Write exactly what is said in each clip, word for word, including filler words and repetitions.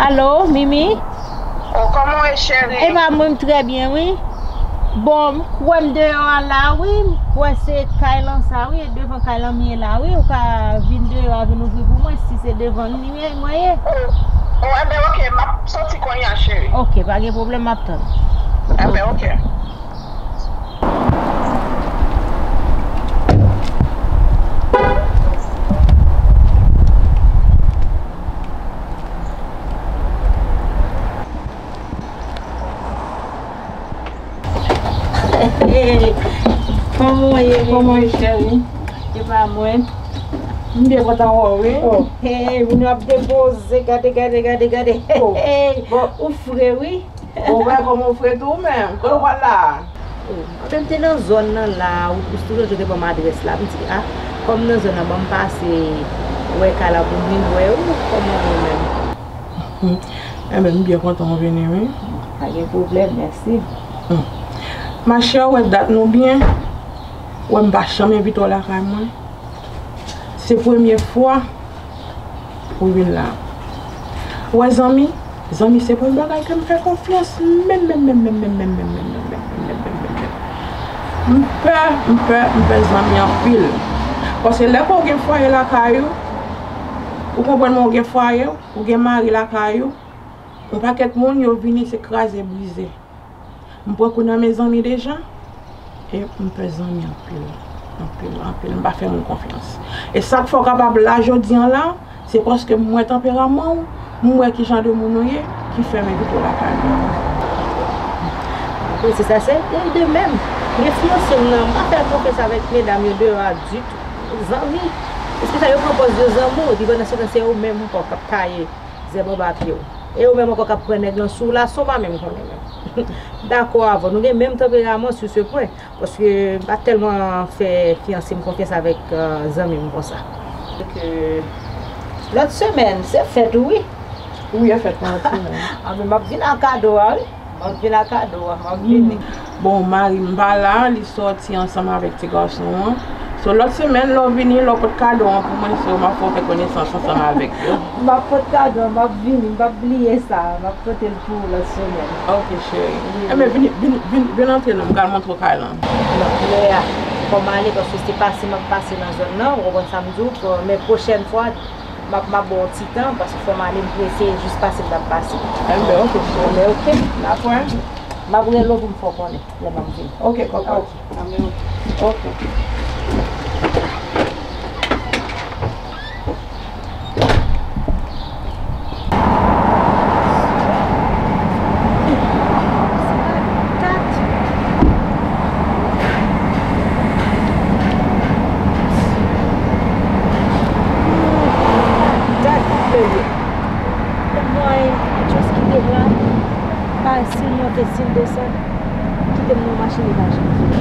Alo, Mimi? Oh, kòman w ye, cheri? Epa, mwen m trè byen, wi. Bon, m kwè m deyò a la, wi. M kwè se kay lan sa, wi. E devan kay lan m ye la, wi. Ou ka vin deyò a, vin ouvri pou mwen, si se devan li mwen ye. Oh, oh, enben, oke, m ap soti kounye a, cheri. Oke, pa gen pwoblèm, m ap tann. Enben, oke. Kòman w ye, kòman w ye, cheri? E pa mwen. M byen kontan wè w, wi. Oh, hey, moun yo ap depoze, gade, gade, gade, gade. Oh, hey, bon. Ou fre, wi. Bon, wè kòman w fre tou, ou menm? Kote w pral la? Oh, anben, m te nan zòn nan la, ou, ou toujou te ban m adrès la. M di, a, kòm nan zòn nan, ban m pase wè kay la pou m vin wè ou, kòman w ye menm? Enben, m byen kontan w vini, wi. Pa gen pwoblèm, mèsi. Hmm. Machè, w wè dat nou byen. Ou wè m pa janm envite w lakay mwen. Se premye fwa ou vin la. Ou wè zanmi, zanmi se pa yon bagay ke m fè konfyans menm, menm, menm. M pè, m pè, m pè zanmi anpil. Paske lè ke w gen fwaye lakay ou, ou konprann mwen, ou gen fwaye, ou gen mari lakay ou, yon pakèt moun yo vini se kraze brize. M pran kou nan men zanmi deja, e m pè zanmi anpil, anpil, anpil. M pa fè moun konfyans. E sa k fè w kapab la jodi an la, se paske m wè tanperaman w, m wè ki jan de moun ou ye, ki fè m envite w lakay mwen. Apresè sa, se de menm. Gen fiyanse m nan, m pa fè l konfyans avèk medam yo deyò a ditou. Zanmi. Paske sa yo pran pòz yo zanmi w, epi pandan se tan, se yo menm ankò k ap taye zèb anba pye w. E yo menm ankò k ap pran nèg lan sou w la, san w pa menm konnen menm. Dakò avè w, nou gen menm tanperaman sou se pwen. Paske m pa tèlman fè fiyanse m konfyans avèk, euh, zanmi m konsa. Donk, euh, lòt semèn, se fèt ou, wi. Wi, e fèt mwen lòt semèn. Anben, m ap vin ak kado a, wi. M ap vin ak kado a, m ap vini. Bon, mari m pa la, li sòti ansanm avèk ti gason an. So, lòt semèn, lè w vini, lè w pot kado an pou mwen, so, m ap fè w fè konesans ansanm avèk yo. M ap pot kado an, m ap vini, m p ap bliye sa, m ap pote l pou ou lòt semèn. Ok, cheri. Wi, wi. Enben, vin, vin, vin, vin antre non, m pral montre w kay lan. Non, lè a, fò m ale, paske se pase m ap pase nan zòn nan, ou konprann sa m di w, men pwochèn fwa, m ap, m ap ba w ti tan, paske fò m ale, m prese, jis pase m t ap pase. Enben, ok, cheri. Enben, ok. N ap wè. M ap rele w pou m fè w konnen, lè m ap vini. Ok, kòkòt. Ok. Enben, ok. Ok. Mwen, just kite m la. Pa si l monte, si l desann, kite m nan machin li pa janm vini.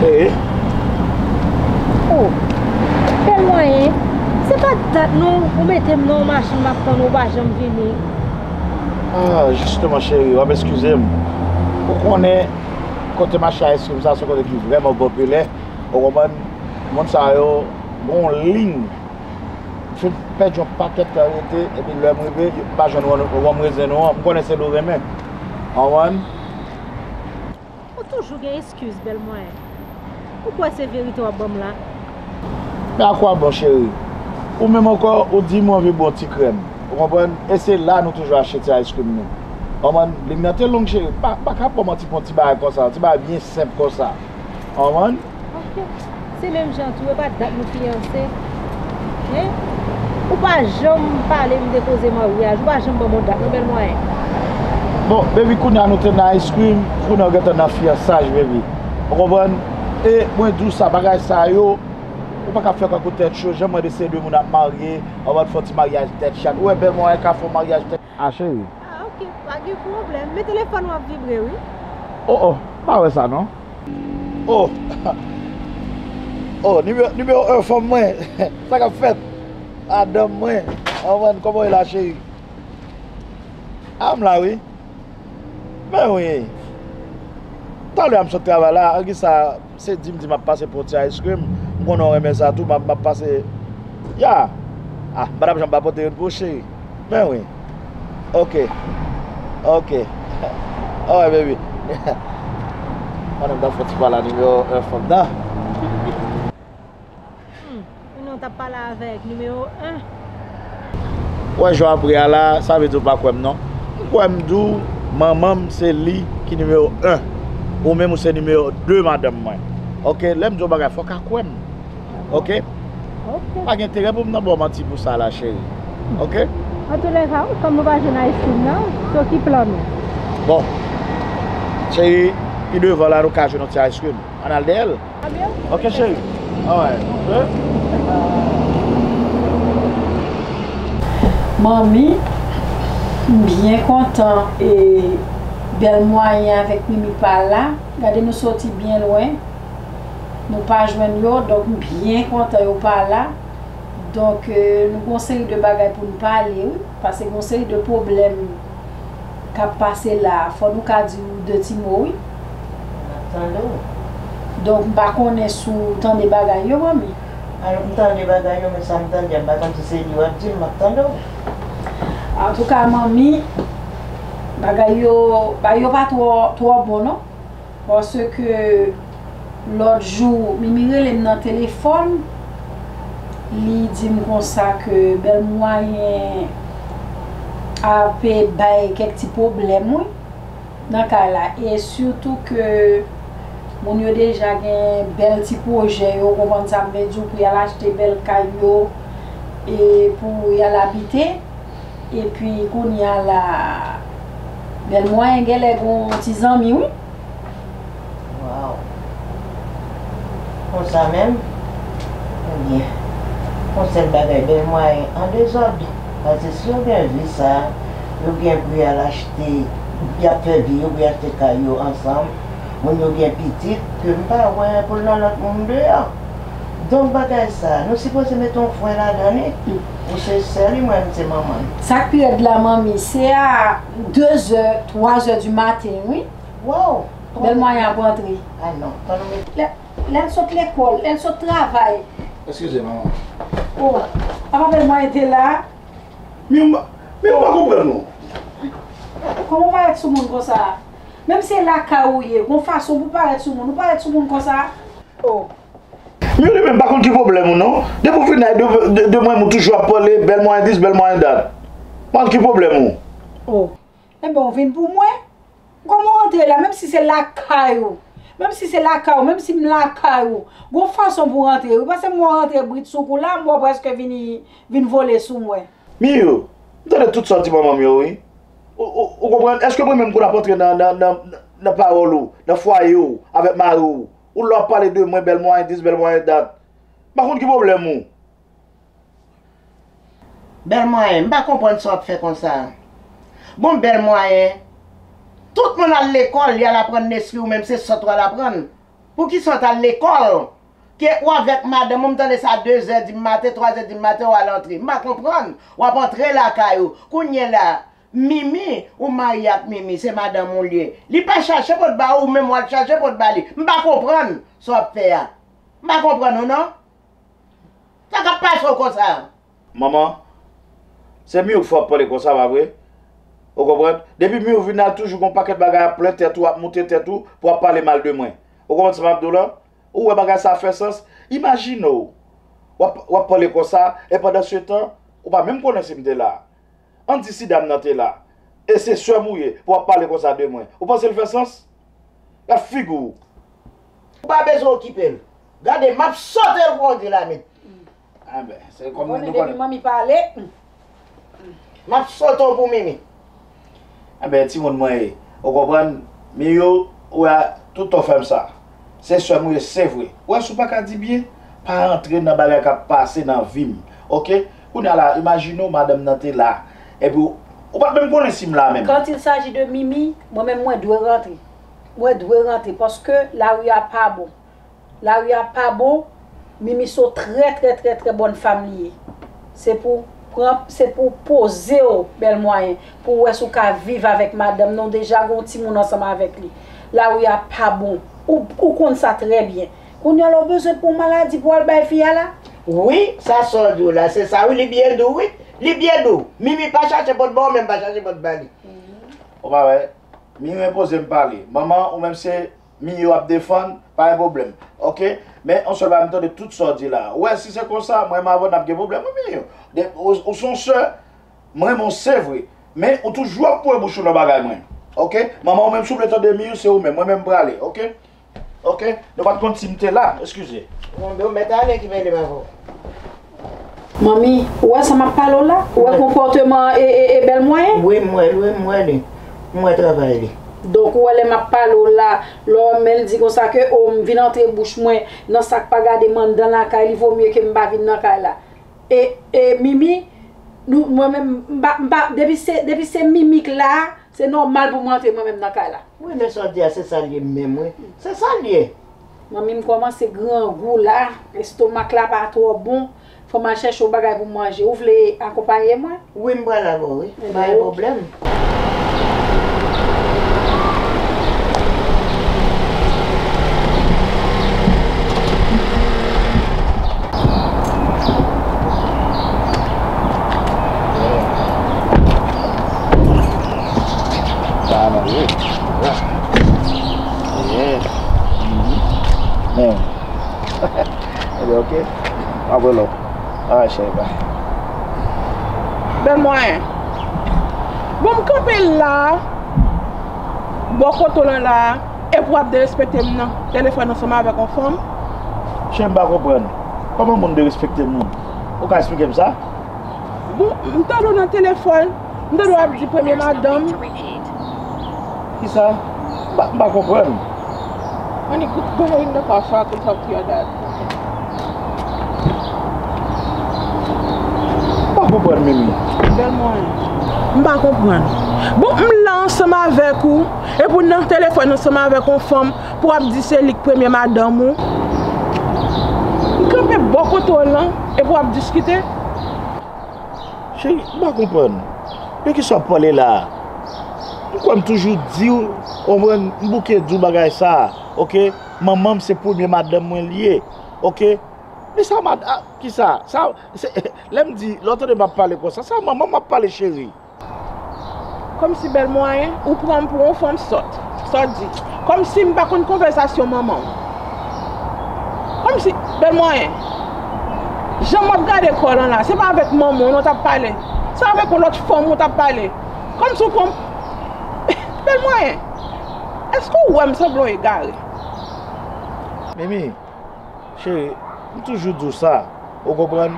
Cheri. Oh, bèl mwayen. Se pa dat non, ou mete m nan yon machin, m ap tann ou, ou pa janm vini. Ah, jisteman, cheri, w ap eskize m. Ou konnen, kote mache ayskrim sa, se yon kote ki vrèman popilè. Ou konprann? Moun sa yo, gon liy. M fin pèdi yon pakèt tan rete, epi lè m rive, m pa jwenn wonm, wonm rezen nou an. M konnen se li w renmen. Ou konprann? Ou toujou gen eskiz, bèl mwayen. Ou kwè se verite w ap ban m la? Men a kwa bon, cheri? Ou menm ankò, ou di m ou anvi bwè yon ti krèm. Ou konprann? E se la nou toujou achte ti ayskrim nou. Ou konprann? Liy nan te long, cheri. Pa, pa ka ban m yon ti, yon ti bagay konsa, yon ti bagay byen senp konsa. Ou konprann? Ok. Se menm jan tou, e pa dat nou fiyanse. Hein? Ou pa janm pale m de koze maryaj, ou pa janm ban m yon dat, non, bèl mwayen. Bon, baby, kounye a nou te nan ayskrim, kounye a w gentan nan fiyansaj, baby. Ou konprann? E mwen di w sa, bagay sa yo, ou pa ka fè kankou tèt cho, jan m wè de se de moun ap marye, ou pa fè yon ti maryaj tèt chat. Ou wè bèl mwayen ka fè yon maryaj tèt. Ah, cheri. Ah, ok, pa gen pwoblèm. Men telefòn w ap vibre, wi. Oh, oh, m pa wè sa, non. Oh! Oh, nimewo, nimewo en fanm mwen. Sa k ap fèt? Madanm mwen. Anvan, kòman w ye la, cheri? A, m la, wi. Men wi. Talè a m sot travay la, an ki sa, se di m di m ap pase pou yon ti ice cream. M konnen w renmen sa tou, m ap, m ap pase. Ya. A, m pa t ap janm pa pote youn pou ou, cheri. Men wi. Ok. Ok. Alright, baby. Mwen menm ta fè ti pale a nimewo en fanm nan. Hmm, ou non t ap pale avèk nimewo en. Wè, jan w ap ri a la, sa vle di w pa kwè m non. M kwè m di w, manman m se li ki nimewo en. Ou menm ou se nimewo de madanm mwen. Ok, lè m di w bagay, fò w ka kwè m. Ok? Ok. Pa gen enterè pou m nan ba w manti pou sa la, cheri. Ok? Antoulèka, wi, kòm nou pa jwenn ice cream nan, so ki plan nou? Bon. Cheri, pi devan la, nou ka jwenn yon ti ice cream. Ann al dèyè l. Ok, cheri. Alright. Manmi, m byen kontan e bèl mwayen avèk Mimi pa la. Gade nou soti byen lwen. Nou pa jwenn yo, donk m byen kontan yo pa la. Donk, euh, nou gon seri de bagay pou n pale, wi. Paske gon seri de pwoblèm k ap pase la, fò nou ka di w de ti mo, wi. M ap tande w. Donk, m pa konnen si w tande bagay yo, manmi. Alò, m tande bagay yo, men sa m tande a, m pa konn si se li w ap di m, m ap tande w. Antouka, manmi, bagay yo, bagay yo pa twò, twò bon, non. Paske lòt jou, Mimi rele m nan telefòn, li di m konsa ke bèl mwayen ap bay kèk ti pwoblèm, wi, nan kay la. E sitou ke moun yo deja gen bèl ti pwojè yo, ou konprann sa m vle di w, pou y al achte bèl kay yo, e pou y al abite. Epi kounye a la, bèl mwayen genlè gon ti zanmi, wi. Waw. Konsa menm? Ebyen, yon sèl bagay, bèl mwayen an dezòd. Paske si yo gen vi sa, yo gen pou y al achte, y ap fè vi yo pou y achte kay yo ansanm, moun yo gen pitit, ke m pa wè pou l nan lòt moun deyò. Donk bagay sa, nou sipoze mete yon fren ladan li. Ou se sè li, mwen m se manman l. Sa k pi rèd la, manmi, se a de zè, twa zè di maten, wi. Waw! Bèl mwayen ap rantre. A non, tann ou met. Lè, lè l sot lekòl, lè l sot travay. Eskize, manman. Oh, apa bèl mwayen te la? Men m pa, men m pa konprann ou. Kòman w parèt sou moun konsa? Menm si se lakay ou ye, gon fason pou w parèt sou moun, ou parèt sou moun konsa? Oh. Men li menm pa konn ki pwoblèm ou non. Depi w vin la, de, de, de mwen, ou toujou ap pale, bèl mwayen dis, bèl mwayen dat. Pa konn ki pwoblèm ou. Oh. Enben, w vin pou mwen? Kòman w rantre la, menm si se lakay ou? Menm si se lakay ou, menm si m lakay ou, gon fason pou w rantre, wi, paske m wè w rantre brit sou kou la, m wè w prèske vini, vin vole sou mwen. Miyo, m tande tout sa w di manman m yo, wi. Ou, ou, ou konprann? Èske mwen menm konn ap antre nan, nan, nan, nan pawòl ou, nan fwaye w, avèk mari w? Ou la w ap pale de mwen, bèl mwayen dis, bèl mwayen dat. M pa konn ki pwoblèm ou. Bèl mwayen, m pa konprann sa w ap fè konsa. Bon, bèl mwayen, tout moun al lekòl, y al aprann lespri, ou menm se sòt w al aprann. Poukisa w t al lekòl? Ke ou avèk madanm ou, m tande sa de zè di maten, twa zè di maten, w al antre. M pa konprann. W ap antre lakay ou. Kounye la, Mimi, ou marye ak Mimi, se madanm ou l ye. Li pa chache pot ba ou, ou menm w al chache pot ba li. M pa konprann sa w ap fè a. M pa konprann ou non. Sa k ap pase w konsa? Manman, se Miyo k fè w ap pale konsa, pa vre? Ou konprann? Depi Miyo vin la, toujou gon pakèt bagay ap plen tèt ou, ap moute tèt ou, pou w ap pale mal de mwen. Ou konprann sa m ap di w lan? Ou wè bagay sa fè sans? Imajine w, w ap, w ap pale konsa, e pandan se tan, ou pa menm konnen si m te la. Ann di si dam nan te la, e se sè m ou ye, pou w ap pale konsa de mwen. Ou panse l fè sans? Gad figi w. Ou pa bezwen okipe l. Gade, m ap sote l pou w antre la, met. Enben, se kòm nou konnen. Depi manmi pale. M ap sote w pou Mimi. Enben, timoun mwen ye. Ou konprann? Miyo, ou wè, tout tan w fè m sa. Se sè m ou ye, se vre. Ou wè, si w pa ka di byen, pa rantre nan bagay k ap pase nan vi m. Oke? Kounye a la, imajine w, madanm nan te la. Epi, ou, ou pa t menm konnen si m la menm. Quand il s'agit de Mimi, mwen menm, mwen dwe rantre. Mwen dwe rantre, paske lari a pa bon. Lari a pa bon. Mimi se yon trè, trè, trè, trè bòn fanm li ye. Se pou pran, se pou poze w, Bèl Mwayen, pou w wè si w ka viv avèk madanm nan, w deja gen yon timoun ansanm avèk li. Lari a pa bon. Ou, ou konn sa trè byen. Kounye a la, w bezwen pran maladi pou w al bay fi a la? Wi, sa sa w di w la, se sa wi, li byen dou wi. Li byen dou. Mimi pa chache pòt ba w, menm pa chache pòt ba li. Ou pa wè? Mimi enpoze m pale. Manman, ou menm se Mimi w ap defann, pa gen pwoblèm. Oke? Men, yon sèl bagay, m tande tout sa w di la. Ou wè, si se konsa, mwen, m avè w, n ap gen pwoblèm, wi, Mimi. De, ou, ou se yon sè, m renmen w, se vre. Men, ou toujou ap foure bouch ou nan bagay mwen. Oke? Manman, ou menm, si w vle tande Mimi, se ou menm. Mwen menm, m prale. Oke? Oke? Nou pa t konn si m te la. Eskize. Bon, ben, ou mèt ale ki mele m avè w. Manmi, ou wè sa m ap pale w la? Ou wè konpòteman e, e, e Bèl Mwayen? Wi, m wè l, wi, m wè li. M wè travay li. Donk, ou wè lè m ap pale w la, lè w wè m men l di konsa ke, o, m vin antre bouch mwen nan sa k pa gade m anndan lakay li, vomye ke m pa vin nan kay la. E, e Mimi, nou, mwen menm, m pa, m pa, depi se, depi se Mimi k la, se nòmal pou mwen antre mwen menm nan kay la. Wi, men sa w di a, se sa l ye menm, wi. Se sa l ye. Manmi, m kòmanse grangou la, estomak la pa twò bon. Fò m al chèche yon bagay pou m manje. Ou vle akonpaye mwen? Wi, m pral avè w, wi. Ebyen, pa gen pwoblèm. Sa a manje. Yeah. Men. Ebyen, oke. Apre lò. Alright, cheri, bye. Bèl Mwayen. Bon, m kanpe la, bò kote w lan la, epi w ap derespekte m nan telefòn ansanm avèk yon fanm. Cheri, m pa konprann. Kòman moun derespekte moun? Ou ka eksplike m sa? Bon, m tande w nan telefòn, m tande w ap di premye madanm. Kisa? M pa, m pa konprann. Honey, go, go in the car so I can talk to your dad. M pa konprann, Mimi. Bèl Mwayen. M pa konprann. Bon, m la ansanm avèk ou, epi w nan telefòn ansanm avèk yon fanm, pou w ap di se li k premye madanm ou. M kanpe bò kote w lan, epi w ap diskite. Cheri, m pa konprann. De kisa w ap pale la a? M kwè m toujou di w, konprann, m bouke di w bagay sa a, oke? Manman m se premye madanm mwen l ye, oke? Men sa mad-, a, kisa? Sa, se, lè m di, lè w tande m ap pale konsa, sa manman m ap pale, cheri. Kòmsi Bèl Mwayen, ou pran m pou yon fanm sòt. Sa w di? Kòmsi m pa konn konvèsasyon manman w. Kòmsi, Bèl Mwayen, jan m ap gade kò w lan la, se pa avèk manman w non w t ap pale. Se avèk yon lòt fanm ou t ap pale. Kòmsi w pran m, Bèl Mwayen, èske w wè m sanble yon egare? Mimi, cheri, m toujou di w sa, ou konprann?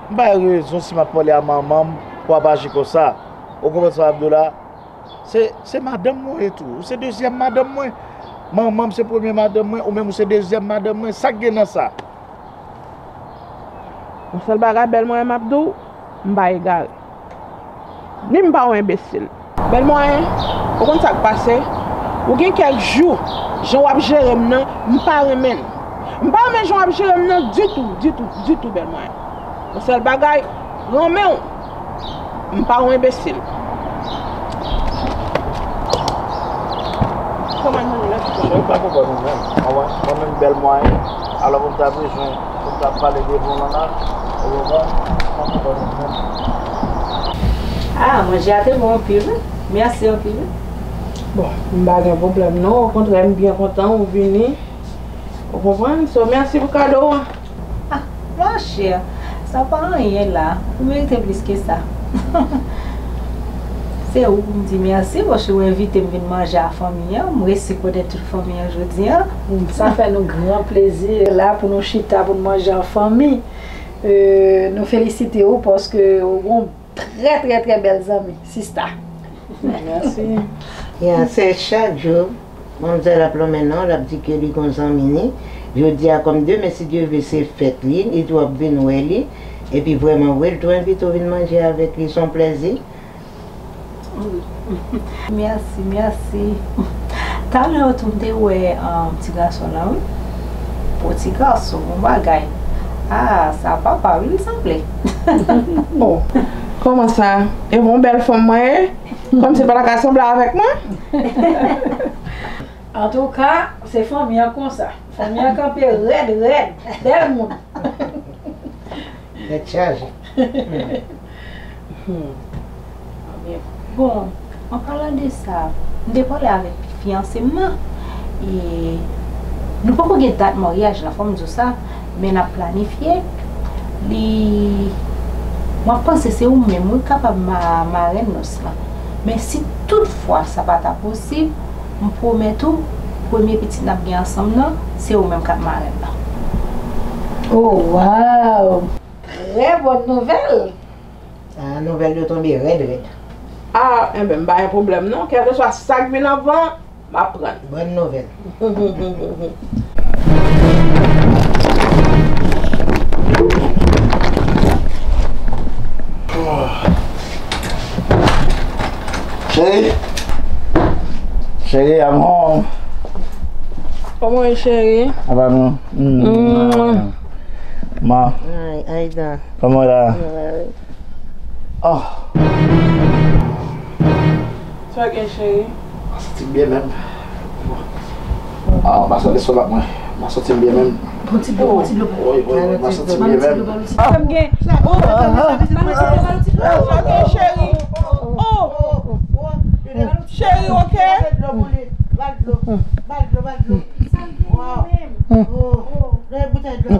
M pa gen rezon si m ap pale a manman m pou w ap aji konsa. Ou konprann sa m ap di w la? Se, se madanm mwen ou ye tou. Ou se dezyèm madanm mwen. Manman m se premye madanm mwen, ou menm ou se dezyèm madanm mwen. Sa k gen nan sa? Yon sèl bagay, Bèl Mwayen, m ap di w, m pa egare. Ni m pa yon enbesil. Bèl Mwayen, ou konn sa k pase? Ou gen kèk jou, jan w ap jere m nan, m pa renmen l. M pa renmen jan w ap jere m nan ditou, ditou, ditou, Bèl Mwayen. Yon sèl bagay, renmen w. M pa yon enbesil. Kòman nou lè? Cheri, m pa konprann ou menm. Mwen, mwen menm, Bèl Mwayen, alò pou m ta bezwen, pou m ta pale devan w lan la, ou konprann? M pa konprann ou menm. Ah, manje a te bon anpil, wi. Mèsi anpil, wi. Bon, m pa gen pwoblèm, non. Okontrè, m byen kontan ou vini. Ou konprann? So, mèsi pou kado a. Ah, ma chère, sa pa anyen la. Ou merite plis ke sa. Se ou pou m di mèsi, paske ou envite m vin manje a fanmi an. M resi konnen tout fanmi an jodi a. Sa fè nou gran plezi la pou nou chita, pou n manje an fanmi. Euh, nou felisite ou paske ou gon trè, trè, trè bèl zanmi, sista. Mèsi. Ya, se chak jou, manmzèl ap lonmen non, l ap di ke li gon zanmi li. Jodi a, kòm demen, si Dye vle, se fèt li, li di w ap vin wè li. Epi vrèman vre, l tou envite w vin manje avèk li, se yon plèzi. Mèsi, mèsi. Talè tou m te wè, um, ti gason la, wi. Bon, ti gason, bon bagay. Ah, sa papa wi, li sanble. Oh, kòman sa? E bon, bèl fanm mwen ye? Kòmsi l pa ta ka sanble avèk mwen? Antouka, se fanmi an konsa. Fanmi an kanpe rèd, rèd. Bèl moun. Tèt chaje. Hmm. Bon, an palan de sa, m te pale avèk fiyanse m nan. E nou poko gen dat maryaj la, fò m di w sa, men n ap planifye. Li, mwen panse se ou menm wi k kapab ma-, marèn nòs lan. Men si tout fwa sa pa ta posib, m pwomèt ou, premye pitit n ap gen ansanm nan, se ou menm k ap marèn nan. Oh, wow! Trè bòn nouvèl! Ah, nouvèl yo tonbe rèd, rèd. Ah, enben, m pa gen pwoblèm non. Kèlkeswa sa k vin anvan, m ap pran l. Bòn nouvèl. Cheri. Cheri, I'm home. Kòman w ye, cheri? Apa nou? Mm. Mm. Ma. Ay, Aida. Kòman w la? Mwen la, wi. Oh. Sa gen, cheri? M pa santi m byen menm. Ah, m pa santi lestomak mwen. M pa santi m byen menm. Bon ti dlo, bon ti dlo. Wi, wi, wi, m pa santi m byen menm. Sa m gen? Oh, oh, oh. Sa gen, cheri? Oh. Cheri, oke? Ba l dlo, ba l dlo, ba l dlo. Wow. Oh. Nan boutèy dlo.